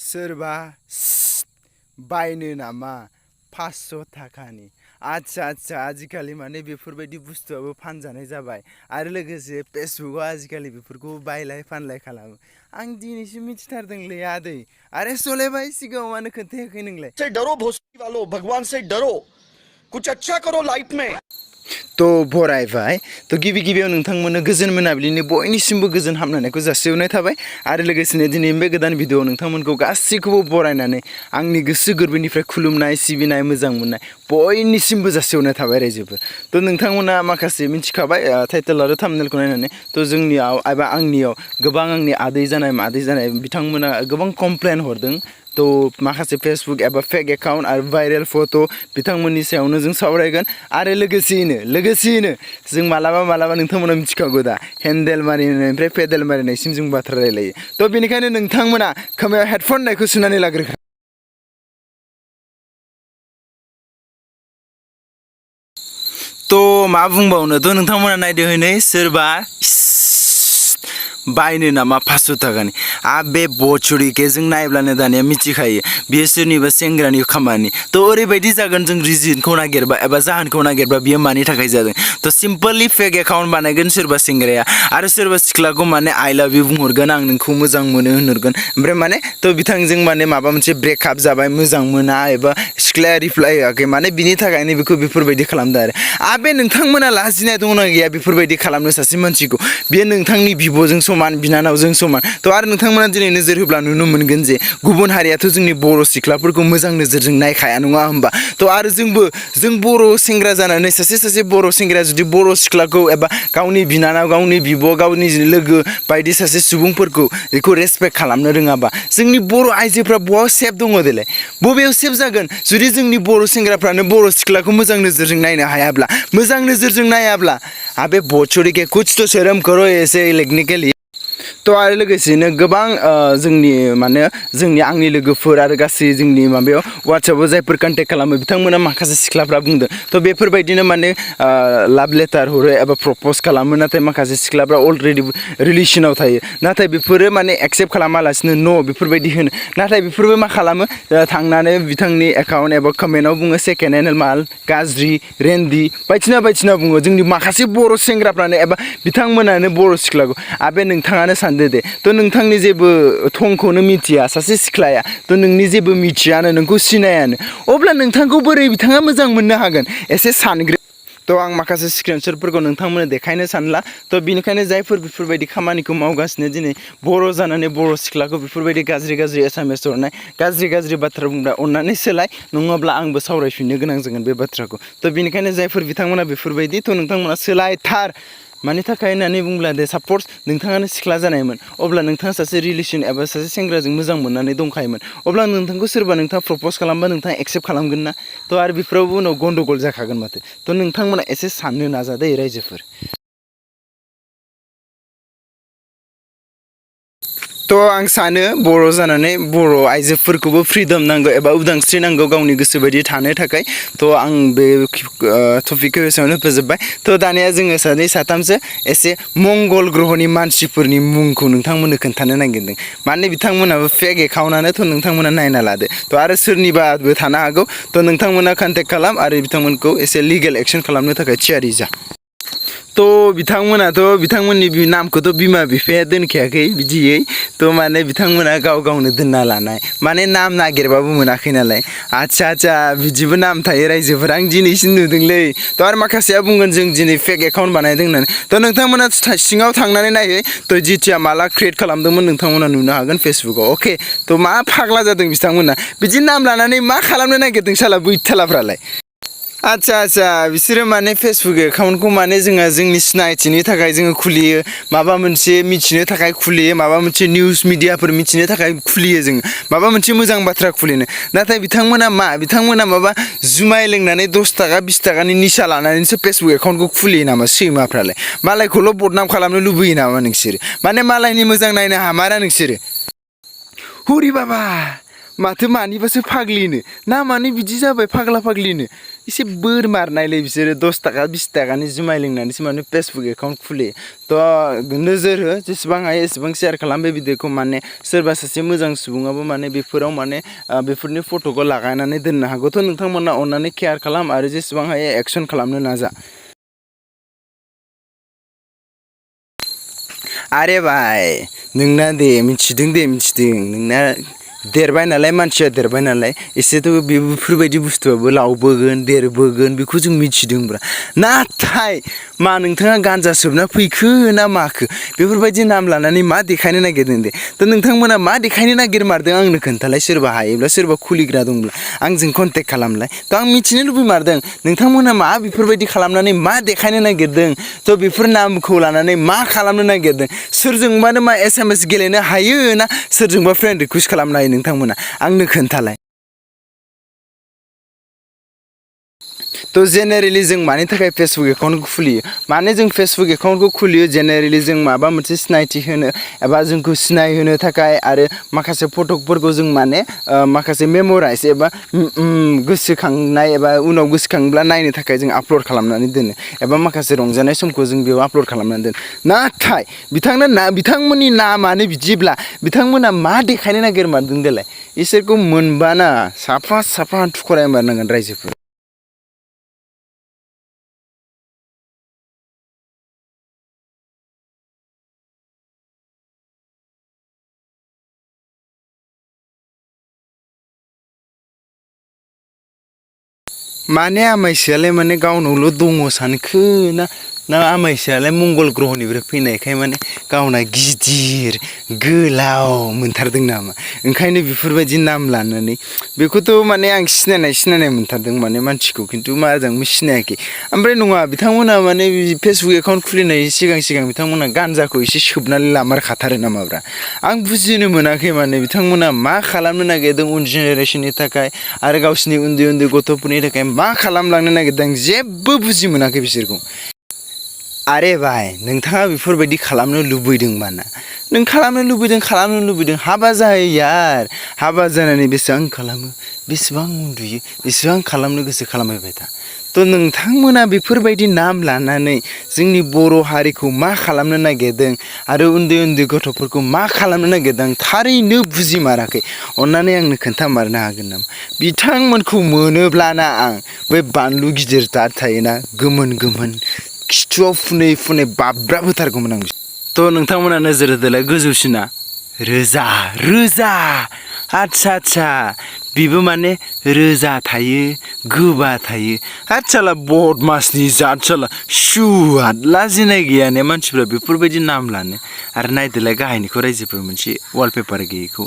सोरबा बायनो नामा 500 थाखानि आच्छा आजिखालि माने बेफोरबायदि बुस्थुआबो फानजानाय जाबाय आरो लोगोसे फेसबुकआव आजिखालि बेफोरखौ बायलाय फानलाय खालामो आं दिनैसो मिथिथारदोंलै आदै आरे सलेबाय सिगाङाव मानो खोन्थायाखै नोंलाय से डरो भोसड़ी वालों भगवान से डरो कुछ अच्छा करो लाइफ में तो बरायबाय तो गिबि गिबियाव नोंथांमोननो गोजोन मोनाबिलिनि बयनिसिमबो गोजोन हामलायनायखौ जासिहरनाय थाबाय आरो लोगोसेनो दिनै बे गोदान भिडिअ'आव नोंथांमोनखौ गासैखौबो बरायनानै आंनि गोसो गोरबोनिफ्राय खुलुमनाय सिबिनाय मोजां मोननाय बयनिसिमबो जासिहरनाय थाबाय रायजोफोर तो नोंथांमोना माखासे मिथिखाबाय टाइटेल आरो थाम्बनेलखौ नायनानै तो जोंनियाव एबा आंनियाव गोबां आंनि आदै जानाय मादै जानाय बिथांमोना गोबां कमप्लेन हरदों तो माखासे फेसबुक एबा फेक एकाउन्ट आरो भाइरेल फट' बिथांमोननि सायावनो जों सावरायगोन आरो लोगोसेयैनो जों मालाबा नोंथांमोना मिथिखागौ दा हेन्देल मारिनायनिफ्राय पेडेल मारिनायसिम जों बाथ्रा रायलायो तो बेनिखायनो नोंथांमोना खोमायाव हेडफन होननायखौ सोनानै लाग्रोखा तो मा बुंबावनो तो नोंथांमोना नायदो हनै सोरबा बायनो नामा 500 थाखानि बे बचुरिके जों नायब्लानो दानिया मिथिखायो बियो सोरनिबा सेंग्रानि खामानि तो ओरैबायदि जागोन जों रिजनखौ नागिरबा एबा जाहोनखौ नागिरबा बियो मानि थाखाय जादों तो सिम्पलि फेक एकाउन्ट बानायगोन सोरबा सेंग्राया आरो सोरबा सिख्लाखौ माने आइ लाभ इउ बुंहरगोन आं नोंखौ मोजां मोनो होनहरगोन ओमफ्राय माने तो बिथांजों माने माबा मोनसे ब्रेकआप जाबाय मोजां मोना एबा सिख्लाया रिप्लाय होआखै माने बिनि थाखायनो बेखौ बेफोरबायदि खालामदों आरो बे नोंथांमोना लाजिनाय दंना गैया बेफोरबायदि खालामनो सासे मानसिखौ बेयो नोंथांनि बिब'जों समान बिनानावजों समान तो आरो नोंथांमोना दिनै नोजोर होब्ला नुनो मोनगोन जे गुबुन हारियाथ' जोंनि बर' सिख्लाफोरखौ मोजां नोजोरजों नायखाया नङा होमबा तो आरो जों बर' सेंग्रा जानानै सासे बर' सेंग्राया जुदि बर' सिख्लाखौ एबा गावनि बिनानाव गावनि बिब' गावनि लोगो बायदि सासे सुबुंफोरखौ बेखौ रेसपेक्ट खालामनो रोङाबा जोंनि बर' आइजोफ्रा बहा सेफ दङ देलाय बबेयाव सेफ जागोन जुदि जोंनि बर' सेंग्राफ्रानो बर' सिख्लाखौ मोजां नोजोरजों नायनो हायाब्ला मोजां नोजोरजों नायाब्ला बे बचुरी के कुछ तो शर्म करो ऐसे टेक्निकली तो आरो लोगोसेनो गोबां जोंनि आंनि लोगोफोर आरो गासै जोंनि माबायाव वाट्सएपआव जायफोर कन्टेक्ट खालामो बिथांमोना माखासे सिख्लाफ्रा बुंदों तो बेफोरबायदिनो माने लाभ लेटार हरो एबा प्रप'ज खालामो नाथाय माखासे सिख्लाफ्रा अलरेडि रिलेसनाव थायो नाथाय बेफोरो माने एक्सेप्ट खालामालासिनो न' बेफोरबायदि होनो नाथाय बेफोरबो मा खालामो थांनानै बिथांनि एकाउन्ट एबा कमेन्टआव बुङो सेकेन्ड हेन्ड माल गाज्रि रेन्डि बायदिसिना बुङो जोंनि माखासे बर' सेंग्राफ्रानो एबा बिथांमोनानो बर' सिख्लाखौ बे नोंथाङानो सानदो दे तो नोंथांनि जेबो थंखौनो मिथिया सासे सिख्लाया तो नोंनि जेबो मिथियानो नोंखौ सिनायानो अब्ला नोंथांखौ बोरै बिथाङा मोजां मोननो हागोन एसे सानग्रो तो आं माखासे स्क्रिनशटफोरखौ नोंथांमोननो देखायनो सानला तो बिनिखायनो जायफोर बेफोरबायदि खामानिखौ मावगासिनो दिनै बर' जानानै बर' सिख्लाखौ बेफोरबायदि गाज्रि एसामेस हरनाय गाज्रि बाथ्रा बुंग्रा अननानै सोलाय नङाब्ला आंबो सावरायफिननो गोनां जागोन बे बाथ्राखौ तो बिनिखायनो जायफोर बिथांमोना बेफोरबायदि तो नोंथांमोना सोलायथार मानि थाखाय होननानै बुंब्ला दे साप'ज नोंथाङानो सिख्ला जानायमोन अब्ला नोंथाङा सासे रिलेसन एबा सासे सेंग्राजों मोजां मोननानै दंखायोमोन अब्ला नोंथांखौ सोरबा नोंथाङा प्रप'ज खालामबा नोंथाङा एक्सेप्ट खालामगोन ना तो आरो बेफोरावबो उनाव गन्डगल जाखागोन माथो तो नोंथांमोना एसे साननो नाजादे रायजोफोर तो आं सानो बर' जानानै बर' आइजोफोरखौबो फ्रिदम नांगौ एबा उदांस्रि नांगौ गावनि गोसो बायदि थानो थाखाय तो आं बे टपिकखौ एसेयावनो फोजोबबाय तो दानिया जोङो सानै साथामसो एसे मंगल ग्रहनि मानसिफोरनि मुंखौ नोंथांमोननो खोन्थानो नागिरदों माने बिथांमोनाबो फेक एकाउन्टआनो तो नोंथांमोना नायना लादो तो आरो सोरनिबाबो थानो हागौ तो नोंथांमोना कन्टेक्ट खालाम आरो बिथांमोनखौ एसे लिगेल एक्सन खालामनो थाखाय थियारि जा तो बिथांमोननि नामखौथ' बिमा बिफाया दोनखायाखै बिदियै तो माने बिथांमोना गावनो दोनना लानाय माने नाम नागिरबाबो मोनाखै नालाय आच्छा बिदिबो नाम थायो रायजोफोर आं दिनैसो नुदोंलै तो आरो माखासेया बुंगोन जों दिनै फेक एकाउन्ट बानायदों होननानै तो नोंथांमोना सिङाव थांनानै नायै तो जिथिया माला क्रिएट खालामदोंमोन नोंथांमोना नुनो हागोन फेसबुकाव अके तो मा फाग्ला जादों बिथांमोना बिदि नाम लानानै मा खालामनो नागिरदों साला बैथालाफ्रालाय आच्छा बिसोरो माने फेसबुक एकाउन्टखौ माने जोंनि सिनायथिनि थाखाय जोङो खुलियो माबा मोनसे मिथिनो थाखाय खुलियो माबा मोनसे निउस मिडियाफोर मिथिनो थाखाय खुलियो जोङो माबा मोनसे मोजां बाथ्रा खुलिनो नाथाय बिथांमोना माबा जुमाय लोंनानै 10 थाखा 20 थाखानि निसा लानानैसो फेसबुक एकाउन्टखौ खुलियो नामा सैमाफ्रालाय मालायखौल' बदनाम खालामनो लुबैयो नामा नोंसोरो माने मालायनि मोजां नायनो हामारा नोंसोरो हरि बाबा माथो मानिबासो फाग्लिनो ना मानो बिदि जाबाय फाग्लिनो एसे बोर मारनायलै बिसोरो 10 थाखा 20 थाखानि जुमाय लोंनानैसो माने फेसबुक एकाउन्ट खुलियो थ' नोजोर हो जेसेबां हायो एसेबां शेयार खालाम बे भिडिअखौ माने सोरबा सासे मोजां सुबुङाबो माने बेफोराव माने बेफोरनि फट'खौ लागायनानै दोननो हागौ थ' नोंथांमोना अननानै केयार खालाम आरो जेसेबां हायो एक्सन खालामनो नाजा आरे भाई नोंना दे मिथिदों नोंना देरबाय नालाय मानसिया देरबाय नालाय एसेथ' बेफोरबायदि बुस्थुआबो लावबोगोन देरबोगोन बेखौ जों मिथिदोंब्रा नाथाय मा नोंथाङा गान्जा सोबना फैखो ना माखो बेफोरबायदि नाम लानानै मा देखायनो नागिरदों दे थ' नोंथांमोना मा देखायनो नागिरमारदों आंनो खोन्थालाय सोरबा हायोब्ला सोरबा खुलिग्रा दंब्ला आंजों कन्टेक्ट खालामलाय थ' आं मिथिनो लुबैमारदों नोंथांमोना मा बेफोरबायदि खालामनानै मा देखायनो नागिरदों थ' बेफोर नामखौ लानानै मा खालामनो नागिरदों सोरजोंबानो मा SMS गेलेनो हायो ना सोरजोंबा फ्रेन्ड रिकुवेस्ट खालामनो हायो नोंथांमोना आंनो खोन्थालाय थ' जेनेरेलि जों मानि थाखाय फेसबुक एकाउन्टखौ खुलियो माने जों फेसबुक एकाउन्टखौ खुलियो जेनेरेलि जों माबा मोनसे सिनायथि होनो एबा जोंखौ सिनायहोनो थाखाय आरो माखासे फटकफोरखौ जों माने माखासे मेमराइज एबा गोसोखांनाय एबा उनाव गोसोखांब्ला नायनो थाखाय जों आपल'ड खालामनानै दोनो एबा माखासे रंजानाय समखौ जों बेयाव आपल'ड खालामनानै दोनो नाथाय बिथांमोननि नामानो बिदिब्ला बिथांमोना मा देखायनो नागिरमारदों देलाय इसोरखौ मोनबाना साफा थुखरायमारनांगोन रायजोफोर माने आमायसोआलाय माने गावनावल' दङ सानखो ना आमायसोआलाय मंगल ग्रहनिफ्राय फैनायखाय माने गावना गिदिर गोलाव मोनथारदों नामा ओंखायनो बेफोरबायदि नाम लानानै बेखौथ' माने आं सिनायनाय मोनथारदों माने मानसिखौ खिन्थु मोजांबो सिनायाखै ओमफ्राय नङा बिथांमोना माने फेसबुक एकाउन्ट खुलिनायनि सिगां बिथांमोना गान्जाखौ एसे सोबनानै लामारखाथारो नामाब्रा आं बुजिनो मोनाखै माने बिथांमोना मा खालामनो नागिरदों उन जेनेरेसननि थाखाय आरो गावसिनि उन्दै गथ'फोरनि थाखाय मा खालामलांनो नागिरदों जेबो बुजि मोनाखै बिसोरखौ आरे भाई नोंथाङा बेफोरबायदि खालामनो लुबैदोंबा ना नों खालामनो लुबैदों हाबा जायो यार हाबा जानानै बेसेबां खालामो बेसेबां उन्दुयो बेसेबां खालामनो गोसो खालामबाय था थ' नोंथांमोना बेफोरबायदि नाम लानानै जोंनि बर' हारिखौ मा खालामनो नागिरदों आरो उन्दै गथ'फोरखौ मा खालामनो नागिरदों थारैनो बुजिमाराखै अननानै आंनो खोन्थामारनो हागोन नामा बिथांमोनखौ मोनोब्लाना आं बै बानलु गिदिर जाद थायोना गोमोन खिथुआव फुनै बाब्राब होथारगौमोन आं थ' नोंथांमोना नोजोर होदोलाय गोजौसिना रोजा आच्छा बेबो माने रोजा थायो गोबा थायो आच्छाला बदमासनि जाद साला सुवाद लाजिनाय गैया ने मानसिफ्रा बेफोरबायदि नाम लानो आरो नायदोलाय गाहायनिखौ रायजोफोर मोनसे वालपेपार गैयैखौ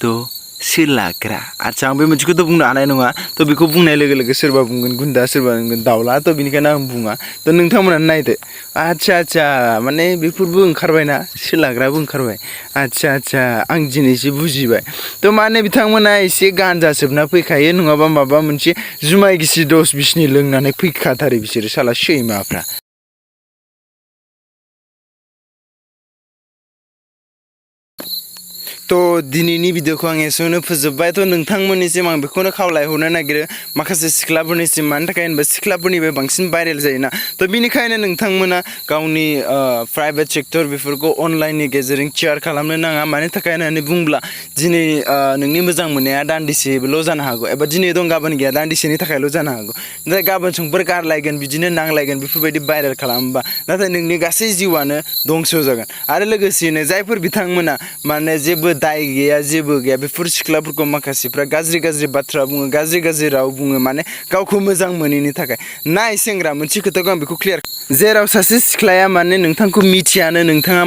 थ' सोलाग्रा आच्छा आं बे मोनसेखौथ' बुंनो हानाय नङा थ' बेखौ बुंनाय लोगो सोरबा बुंगोन गुन्दा सोरबा बुंगोन दाउला थ' बेनिखायनो आं बुङा थ' नोंथांमोना नायदो आच्छा माने बेफोरबो ओंखारबायना सोलाग्राबो ओंखारबाय आच्छा आं दिनैसो बुजिबाय थ' माने बिथांमोना एसे गान्जा सोबना फैखायो नङाबा माबा मोनसे जुमाय गिसि 10-20नि लोंनानै फैखाथारो बिसोरो साला सैमाफ्रा थ' दिनैनि भिडिअखौ आं एसेयावनो फोजोबबाय थ' नोंथांमोननिसिम आं बेखौनो खावलायहरनो नागिरो माखासे सिख्लाफोरनिसिम मानि थाखाय होनबा सिख्लाफोरनिफ्राय बांसिन भाइरेल जायोना थ' बेनिखायनो नोंथांमोना गावनि प्राइभेट सेक्टर बेफोरखौ अनलाइननि गेजेरजों शेयार खालामनो नाङा मानि थाखाय होननानै बुंब्ला दिनै नोंनि मोजां मोननाया दान्दिसेल' जानो हागौ एबा दिनै दं गाबोन गैया दान्दिसेनि थाखायल' जानो हागौ नाथाय गाबोन समफोर गारलायगोन बिदिनो नांलायगोन बेफोरबायदि भाइरेल खालामोबा नाथाय नोंनि गासै जिउआनो दंस' जागोन आरो लोगोसेनो जायफोर बिथांमोना माने जेबो दाय गैया जेबो गैया बेफोर सिख्लाफोरखौ माखासेफ्रा गाज्रि बाथ्रा बुङो गाज्रि राव बुङो माने गावखौ मोजां मोनैनि थाखाय नाय सेंग्रा मोनसे खोथाखौ आं बेखौ क्लियार जेराव सासे सिख्लाया माने नोंथांखौ मिथियानो नोंथाङा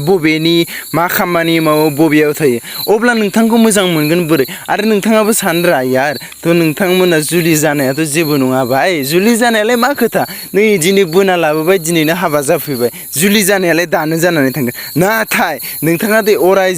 बबेनि मा खामानि मावो बबेयाव थायो अब्ला नोंथांखौ मोजां मोनगोन बोरै आरो नोंथाङाबो सानद्रा यार थ' नोंथांमोना जुलि जानायाथ' जेबो नङा भाई जुलि जानायालाय मा खोथा नै दिनै बोना लाबोबाय दिनैनो हाबा जाफैबाय जुलि जानायालाय दानो जानानै थांगोन नाथाय नोंथाङा दे अराय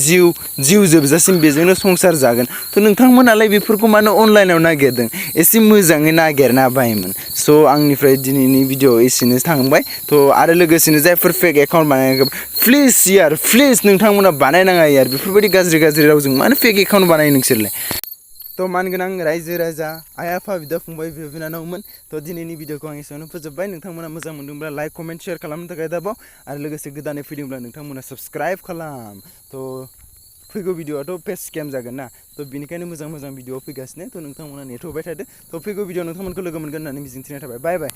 जिउ जोबजासिम बेजोंनो संसार जागोन थ' नोंथांमोनालाय बेफोरखौ मानो अनलाइनाव नागिरदों एसे मोजाङै नागिरना बायमोन स' आंनिफ्राय दिनैनि भिडिअ एसेनो थांबाय थ' आरो लोगोसेनो जायफोर फेक एकाउन्ट बानायगोन प्लिज नोंथांमोना बानायनाङा यार बेफोरबायदि गाज्रि रावजों मानो फेक एकाउन्ट बानायो नोंसोरलाय थ' मानगोनां रायजो राजा आइ आफा बिदा फंबाय बिब' बिनानावमोन थ' दिनैनि भिडिअखौ आं एसेयावनो फोजोबबाय नोंथांमोना मोजां मोनदोंब्ला लाइक कमेन्ट शेयार खालामनो थाखाय दाबाव आरो लोगोसे गोदानै फैदोंब्ला नोंथांमोना साबस्क्राइब खालाम थ' फैगौ भिडिअआथ' फेस स्केम जागोन ना थ' बिनिखायनो मोजां भिडिअ फैगासिनो थ' नोंथांमोना नेथ'बाय थादो थ' फैगौ भिडिअ नोंथांमोनखौ लोगो मोनगोन होननानै मिजिंथिनाय थाबाय बाय बाय